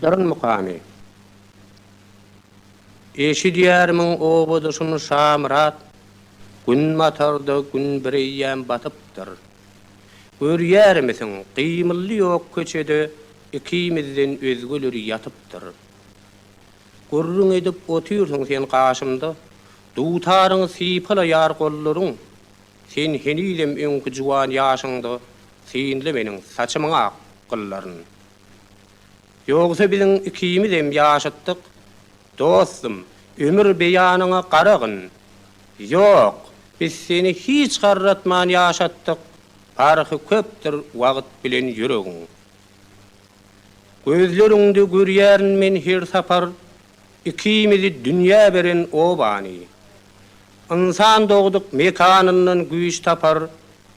Aýdypdyryn mukamy. Eşidýärmiň obadaşym Şamyrat, Günbatarda Gün bireýýäm batypdyr. Görýärmisiň, gymyldy ýok köçede, Ikimizden özgeleri ýatypdyr. Gürrüň edip otyrsyň sen gaşymda, Dutaryňy sypalaýar gollaryň. Sen henizem öňki juwan ýaşyňda, Synla meniň saçymyň ak gyllaryn. Ýogsa biziň ikimizem ýaşytdyk, Dostum, ömür beýanyňa garagyn. Ýok, biz seni hiç garratman ýaşatdyk, Parhy köpdür wagt bilen ýüregiň. Gözleriňde görýärin men her sapar, Ikimizi dünýä beren obany. Ynsan dogduk mekanyndan güýç tapar,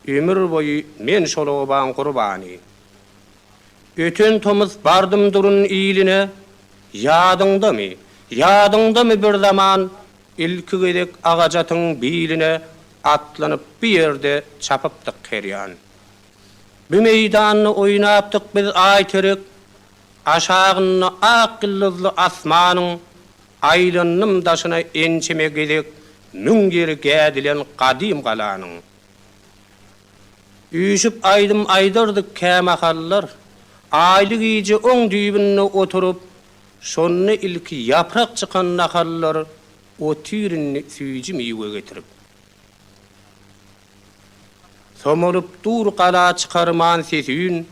Ömür boýy men şol obaň gurbany. Öten tomus bardym durun iline, Ýadyňdamy, ýadyňdamy bir zaman, Ilki gezek agaç atyň biline Atlanyp bu ýerde çapypdyk herýan. Bu meýdanda oýnapdyk biz aýterek, Aşagynda ak ýyldyzly asmanyň, Aýlandym daşyna ençeme gezek, Müň ýeri gädilen gadym galanyň. Üýşüp aýdym aýdardyk kämahallar, Aýly gije oň düýbünde oturyp, Şonda ilki ýaprak çykan nahallar Otyr indi süýji miwe getirip. Somalyp dur gala çykarman ses-üýn,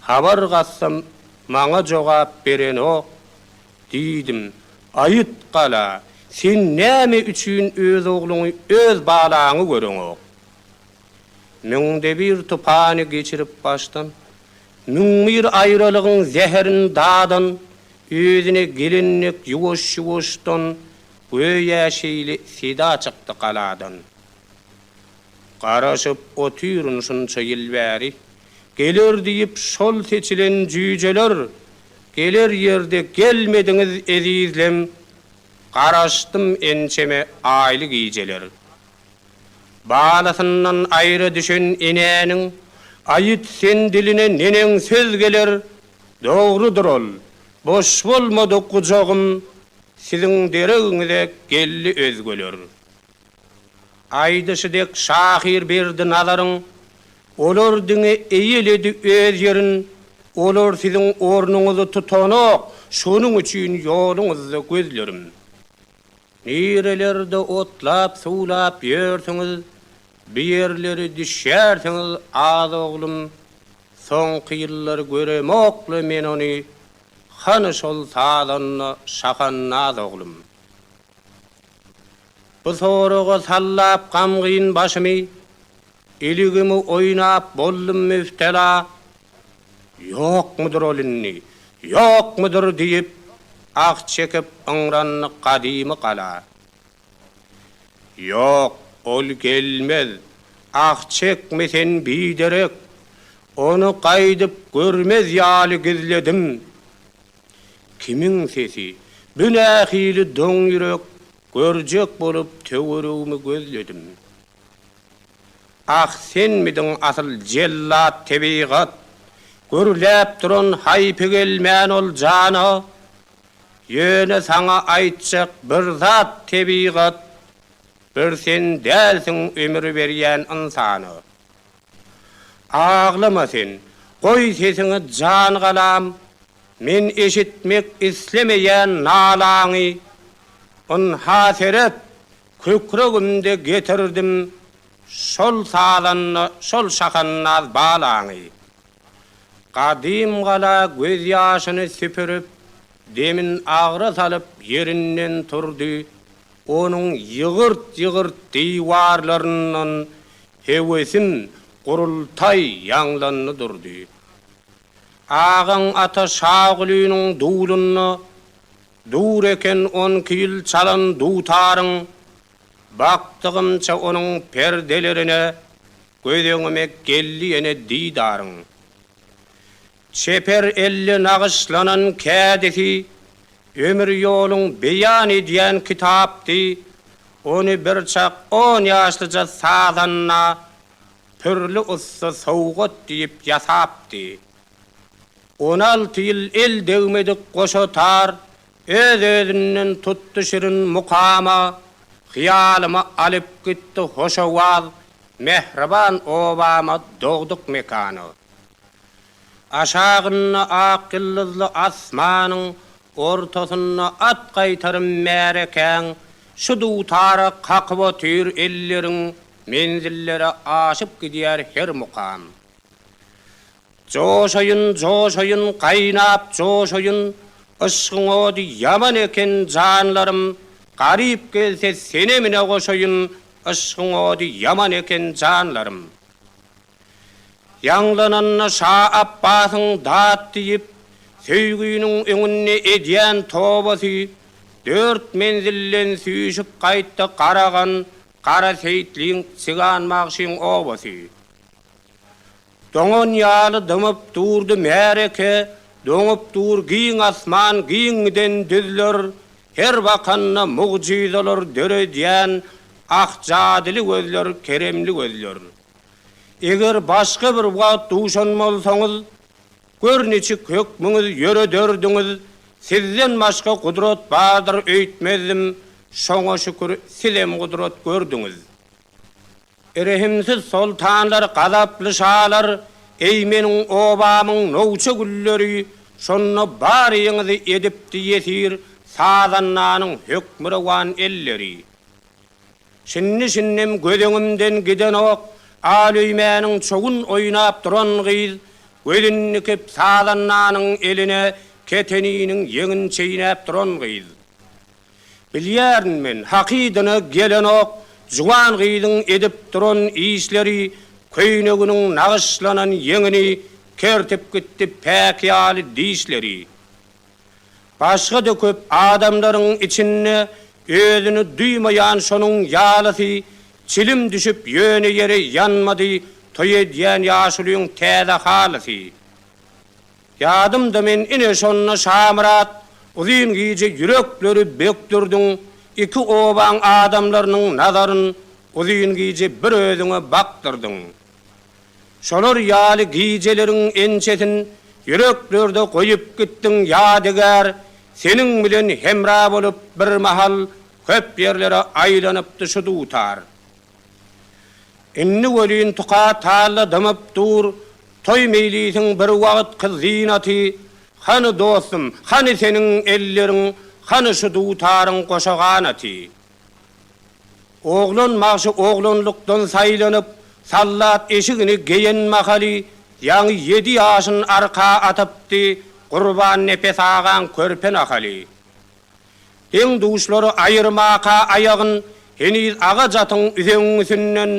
Habar gatsam, maňa jogap berenok. Diýdim, Aýyt gala, sen näme üçin öz ogluňy, öz balaňy göreňok? Müňde bir tupany geçirip başdan, 1001 aýralygyň zäherin dadan, özüne gelen dek ýuwaş-ýuwaşdan, göýä şeýle seda çykdy galadan. Garaşyp otyryn şunça ýyl bäri, Geler diýip şol seçilen jüýjeler, Geler ýerde gelmediňiz ezizlem, Garaşdym ençeme aýly gijeler. Balasyndan aýra düşen enäniň, Aýyt sen diline neneň söz geler, Dogrudyr ol, boş bolmady gujagym, Siziň deregiňize geldi özgeler. Aýdyşy dek şahyr Berdi Nazaryň, Olar diňe eýeledi öz ýerin, Olar siziň ornuňyzy tutanok, Şonuň üçin ýoluňyzda gözlerim. Nirelerde otlap-suwlap ýörsüňiz, Bu ýerlere düşýärsiňiz az oglum, Soňky ýyllar göremok-la men ony, Hany şol sazanda Şahannaz oglum? Bu soraga sallap gamgyn başymy, Iligimi oýnap boldum mübtela. Ýokmudyr ol indi, ýokmudyr diýip, Ah çekip yňrandy gadymy gala. Ýok, ol gelmez, ah çekme sen biderek, Ony gaýdyp görmez ýaly gizledim. Kimiň sesi? Bu nähili doň ýürek, Görjek bolup töweregimi gözledim. Ah, senmidiň asyl jellat tebigat, Gürläp duran haýpy gelmän ol jana? Ýöne saňa aýtjak bir zat tebigat, Bir sen dälsiň ömür berýän ynsana. Aglama sen, goý sesiňi jan galam, Men eşitmek islemeýän nalaňy. Ynha seret, Kükregimde getirdim şol sazanda şol şahandaz balaňy. Gadym gala gözýaşyny süpürip, demin agra salyp ýerinden turdy, onuň ýygyrt-ýygyrt diwarlaryndan höwesim gurultaý ýaňlandy durdy. Agaň ata Şagulynyň dulunda Dur eken onki ýyl çalan dutaryň, Bakdygymça onuň perdelerine, Göz öňüme geldi ýene didaryň. Çeper elde nagyşlanan kädisi, Ömür ýoluň beýan edýän kitapdy, Ony birçak on ýaşlyja sazanda, Pürli ussa sowgat diýip ýasapdy. 16 ýyl el degmedik goşa tar Öz-özünden tutdy şirin mukama, Hyýalymy alyp gitdi hoş owaz, Mähriban obama, dogduk mekana. Aşagynda ak ýyldyzly asmanyň, Ortasynda at gaýtarym märekäň, Şu dutara kakyp otyr elleriň, Menzillere aşyp gidýär her mukam. Joşaýyn, joşaýyn, gaýnap joşaýyn, Yşgyň ody ýaman eken janlarym, Garyp gelse senemine goşaýyn, Yşgyň ody ýaman eken janlarym. Ýaňlananda Şa Apbasyň dat diýip, Söýginiň öňünde edýän tobasy, Dört menzilden süýşüp gaýtdy Garagan, Gara Seýitliň, Sigan bagşyň obasy. Doňan ýaly dymyp durdy märeke, Doňup dur giň asman, giň giden düzler, Her bakanda mugjyzalar döredýän Ah, jadyly gözler, keremli gözler. Eger başga bir wagt duşan bolsaňyz, Gör niçik hökmüňiz ýörederdiňiz, Sizden başga gudrat bardyr öýtmezdim, Şoňa şükür, sizem gudrat gördüňiz. Rehimsiz soltanlar, gazaply şalar, Eý, meniň obamyň nowça gülleri, Şonda baryňyzy edipdi ýesir Sazandanyň hökmürowan elleri. Şindi-şindem göz öňümden gidenok, Al öýmäniň çowun oýnap duran gyz, Gözün dikip sazandanyň eline Keteniniň ýeňin çeýnäp duran gyz. Bilýärin men, hakydyna gelenok juwan gyzyň edip duran işleri, köýneginiň nagyşlanan ýeňini kertip gitdi päk ýaly dişleri. Başga-da köp adamlaryň içinde özüni duýmaýan şonuň ýalysy çilim düşüp ýöne ýere ýanmady toý edýän ýaşulyň täze halysy. Ýadymda men ine şonda Şamyrat uzyn gije ýürekleri bökdürdiň, iki obaň adamlarynyň nazaryn uzyn gije bir özüňe bakdyrdyň. Şolar ýaly gijeleriň ençesin ýüreklerde goýup gitdiň ýadygär, seniň bilen hemra bolup birmahal köp ýerlere aýlanypdy şu dutar. Indi welin tukat halda dymyp dur, Toý meýlisiň bir wagtky zynaty. Hany dostum, hany seniň elleriň, Hany şu dutaryň goşa ganaty? Oglan bagşy oglanlykdan saýlanyp, Sallat eşigini geýen mahaly, Ýaňy ýedi ýaşyn arka atypdy, Gurbannepes agaň körpe nahaly. Deň-duşlary aýyrmaka aýagyn heniz agaç atyň üzeňňisinden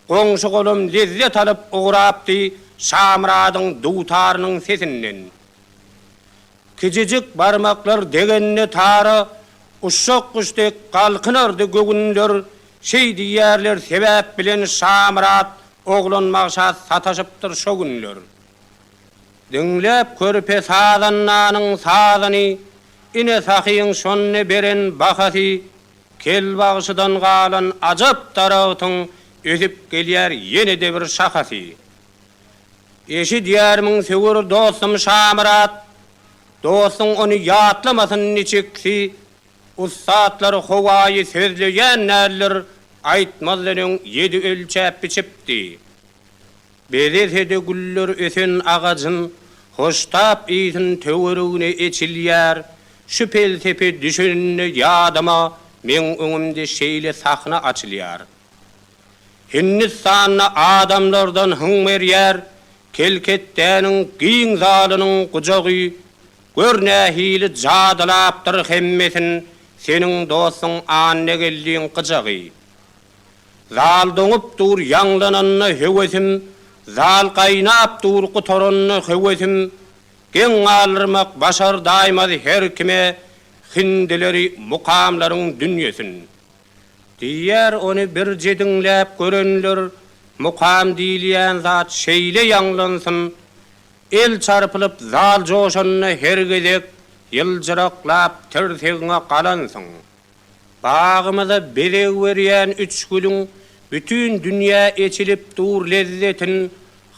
goňşy-golam lezzet alyp ugrapdy Şamyradyň dutarynyň sesinden. Kijijik barmaklar degende tara, uşak guş dek galkynardy göwünler, şeý diýýärler sebäp bilen Şamyrat oglan bagşa sataşypdyr şo günler. Diňläp körpe sazandanyň sazyny, Ine sahyň şonda beren bahasy, Kel bagşydan galan ajap daragtyň Ösüp gelýär ýene-de bir şahasy. Eşidýärmiň söwer dostum Şamyrat, Dostuň ony ýatlamasyn niçiksi, Ussatlar howaýy sözleýän däldir, Aýtmazdan öň ýedi ölçäp biçipdi. Bezese-de güller ösen agajyn, Hoştap ysyn töweregine eçilýär. Şu pelsepe düşeninde ýadyma Meň öňümde şeýle sahna açylýar. Hindistanda adamlardan hyň berýär Kelketdäniň giň zalynyň gujagy, Gör nähili jadylapdyr hemmesin Seniň dostuň Annageldiň gyjagy. Zal doňup dur ýaňlananda höwesim, Zal gaýnap dur gutaranda höwesim, Geň galdyrmak başardaýmaz her kime Hindileri mukamlaryň dünýesin. Diýýär ony birje diňläp görenler, Mukam diýilýän zat şeýle ýaňlansyn. El çarpylyp zal joşanda her gezek, Ýyljyraklap tirsegiňe galansyň. Bagymyza bezeg berýän üç gülüň Bütin dünýä eçilip dur lezzetin,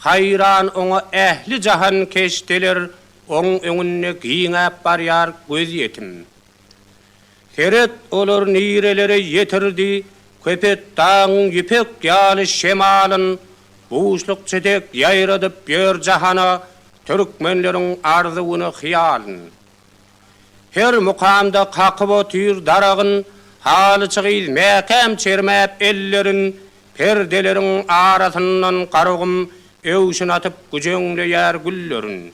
Haýran oňa ähli jahankeşdeler. Oň öňünde giňäp barýar gözýetim. Seret, olar nirelere ýetirdi, Köpetdagyň ýüpek ýaly şemalyn Buşlukçy dek ýaýradyp ýör jahana Türkmenleriň arzuwyny, hyýalyn. Her mukamda kakyp otyr daragyn, Halyçy gyz mäkäm çermäp ellerin, Perdeleriň arasyndan Garagum öwşün atyp güjeňleýär güllerin.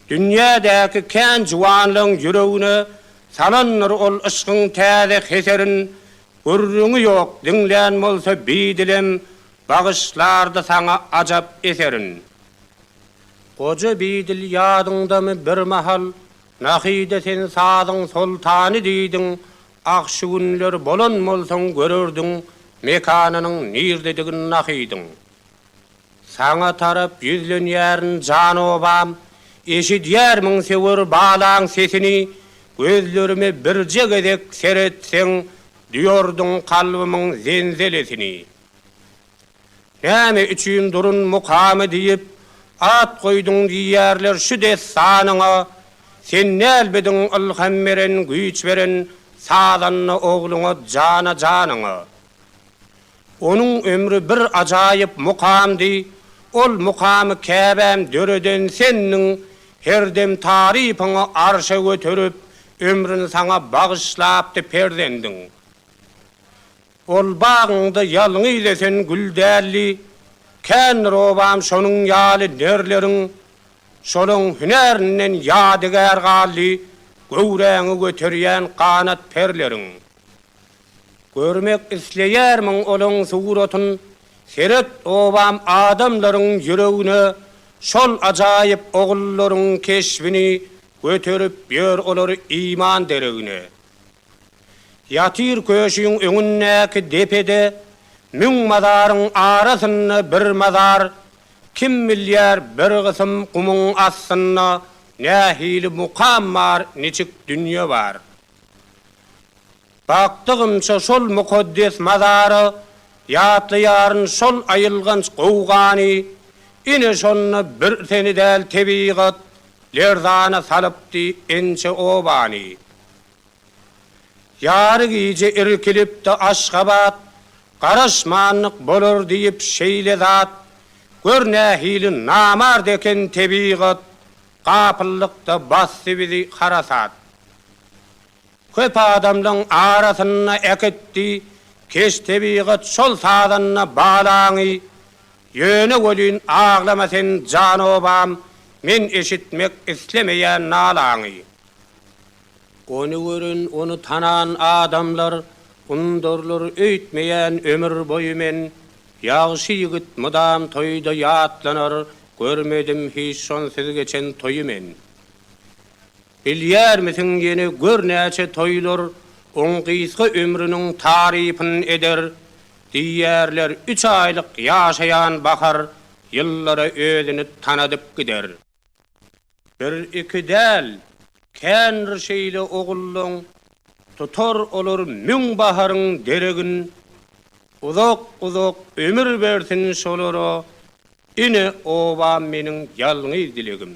Dünýädäki kän juwanlaň ýüregine Salandyr ol yşkyň täze heserin, Gürrüňi ýok, diňlän bolsa bidilem, Bagyşlardy saňa ajap eserin. Goja bidil ýadyňdamy bir mahal, Nahyda sen sazyň soltany diýdiň, Ah şu günler bolan bolsaň görerdiň, Mekanynyň nirdedigin Nahydyň. Saňa tarap ýüzlenýärin jan obam, Eşidýärmiň söwer balaň sesini, Gözlerime birje gezek seretseň, Duýardyň kalbymyň zenzelesini. Näme üçin Durun mukamy diýip, At goýduň diýýärler şu dessanyňa, Sen nälbidiň ylham beren, güýç beren Sazanda ogluňa jana-janyňa. Onuň ömri bir ajaýyp mukamdy, Ol mukamy käbäm döreden sendiň, Her dem tarypyňy arşa göterip, Ömrüni saňa bagyşlapdy perzendiň. Ol bagyňda ýalňyz ösen gül däldi, Kändir obam şonuň ýaly nerleriň, Şolaň hünärinden ýadygär galdy, Göwräňi göterýän ganat-perleriň. Görmek isleýärmiň olaň suratyn, Seret obam adamlaryň ýüregine, Şol ajaýyp ogullaryň keşbini Göterip ýör olar iman deregine. Ýatyr köşüň öňündäki depede, Müň mazaryň arasynda bir mazar, Kim bilýär bir gysym gumuň astynda Nähili mukam bar, niçik dünýe bar. Bakdygymça şol mukaddes mazara, Ýatlaýaryn şol aýylganç gowgany. Ine şonda bir seni däl tebigat, Lerzana salypdy ençe obany. Ýary gije irkilipdi Aşgabat, Garaşmandyk bolar diýip şeýle zat. Gör nähili namart eken tebigat, Gapyllykda basdy bizi harasat. Köp adamlaň arasynda äkitdi, Keş tebigat şol sazanda balaňy. Ýöne welin aglama sen jan obam, Men eşitmek islemeýän nalaňy. Ony gören, ony tanan adamlar Undarlar öýtmeýän ömür boýy men. Ýagşy ýigit mydam toýda ýatlanar, Görmedim hiç şonsuz geçen toýy men. Bilýärmisiň ýene gör näçe toýlar Oň gysga ömrüniň tarypyn eder. Diýýärler üç aýlyk ýaşaýan bahar Ýyllara özüni tanadyp gider. Bir-iki däl, kändir şeýle ogullaň, Tutar olar müň baharyň deregin. Uzak-uzak ömür bersin şolara, Ine, obam meniň ýalňyz dilegim.